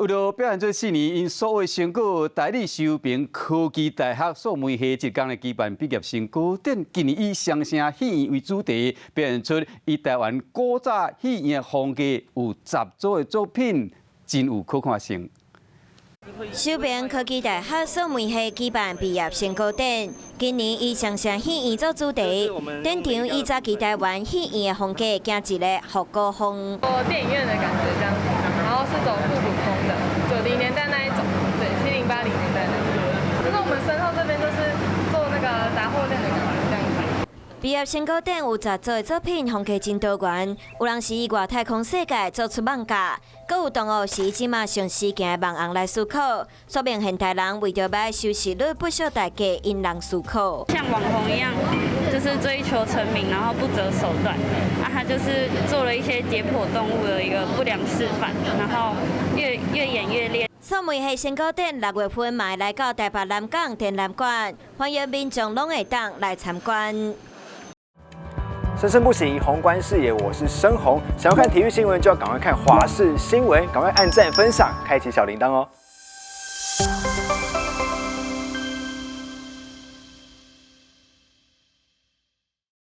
為著表現這四年𪜶數位成果，台立修平科技大學數媒系這工咧舉辦畢業成果展，今年以雙聲戲院為主題，表現出以台灣古早戲院的風格，有10組的作品，真有可看性。修平科技大學數媒系舉辦畢業成果展，今年以雙聲戲院做主題，展場以早期台灣戲院的風格，行一个復古風。電影院的感覺這樣子，然後是走復古風的，90年代那一種，對，70、80年代那種。就是我們身後這邊就是做那個雜貨店的感覺這樣子。畢業成果展有10組的作品，風格真多元，有人是以外太空世界做出網架，閣有同學是以這馬上時行的網紅來思考，說明現代人為著欲收視率不惜代價引人思考。像網紅一樣，就是追求成名，然後不擇手段。啊，他就是做了一些解剖動物的一個不良示範，然後越演越烈。數媒系成果展6月份嘛會來到台北南港展覽館，歡迎民眾攏會當來參觀。生生不息，宏觀視野，我是生宏。想要看體育新聞，就要趕快看華視新聞，趕快按讚、分享，開啟小鈴鐺哦。